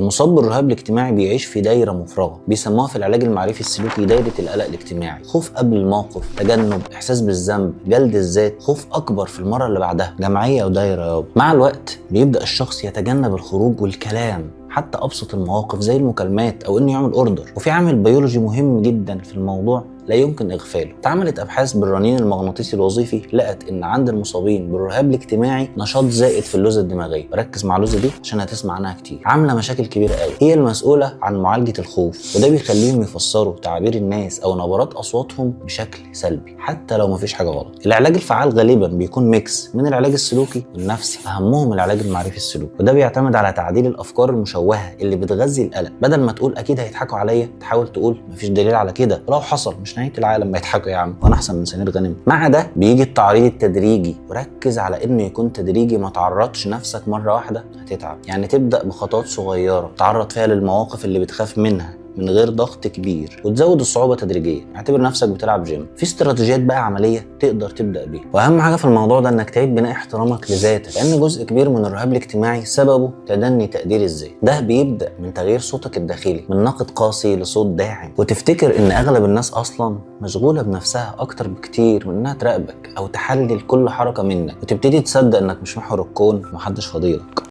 المصاب بالرهاب الاجتماعي بيعيش في دايرة مفرغة بيسموها في العلاج المعرفي السلوكي دايرة القلق الاجتماعي. خوف قبل الموقف، تجنب، احساس بالذنب، جلد الذات، خوف اكبر في المرة اللي بعدها، جمعية ودايره يابا. مع الوقت بيبدا الشخص يتجنب الخروج والكلام حتى ابسط المواقف زي المكالمات او انه يعمل order. وفي عامل بيولوجي مهم جدا في الموضوع لا يمكن اغفاله. اتعملت ابحاث بالرنين المغناطيسي الوظيفي لقت ان عند المصابين بالرهاب الاجتماعي نشاط زائد في اللوزه الدماغية. ركز مع اللوزه دي عشان هتسمع عنها كتير. عامله مشاكل كبيرة قوي، هي المسؤولة عن معالجة الخوف، وده بيخليهم يفسروا تعابير الناس او نبرات اصواتهم بشكل سلبي حتى لو مفيش حاجة غلط. العلاج الفعال غالبا بيكون mix من العلاج السلوكي والنفسي، اهمهم العلاج المعرفي السلوكي، وده بيعتمد على تعديل الافكار المشوهه اللي بتغذي القلق. بدل ما تقول اكيد هيضحكوا عليا، تحاول تقول مفيش دليل على كده، ولو حصل مش نهاية العالم، ما يضحكوا يا عم وانا احسن من سمير غانم. مع ده بيجي التعريض التدريجي، وركز على انه يكون تدريجي، ما تعرضش نفسك مرة واحدة هتتعب. يعني تبدا بخطوات صغيرة تعرض فيها للمواقف اللي بتخاف منها من غير ضغط كبير، وتزود الصعوبة تدريجيا. اعتبر نفسك بتلعب جيم. في استراتيجيات بقى عملية تقدر تبدا بيها. واهم حاجة في الموضوع ده انك تعيد بناء احترامك لذاتك، لان جزء كبير من الرهاب الاجتماعي سببه تدني تقدير الذات. ده بيبدا من تغيير صوتك الداخلي من ناقد قاسي لصوت داعم، وتفتكر ان اغلب الناس اصلا مشغولة بنفسها اكتر بكتير من انها تراقبك او تحلل كل حركة منك، وتبتدي تصدق انك مش محور الكون ومحدش فاضيلك.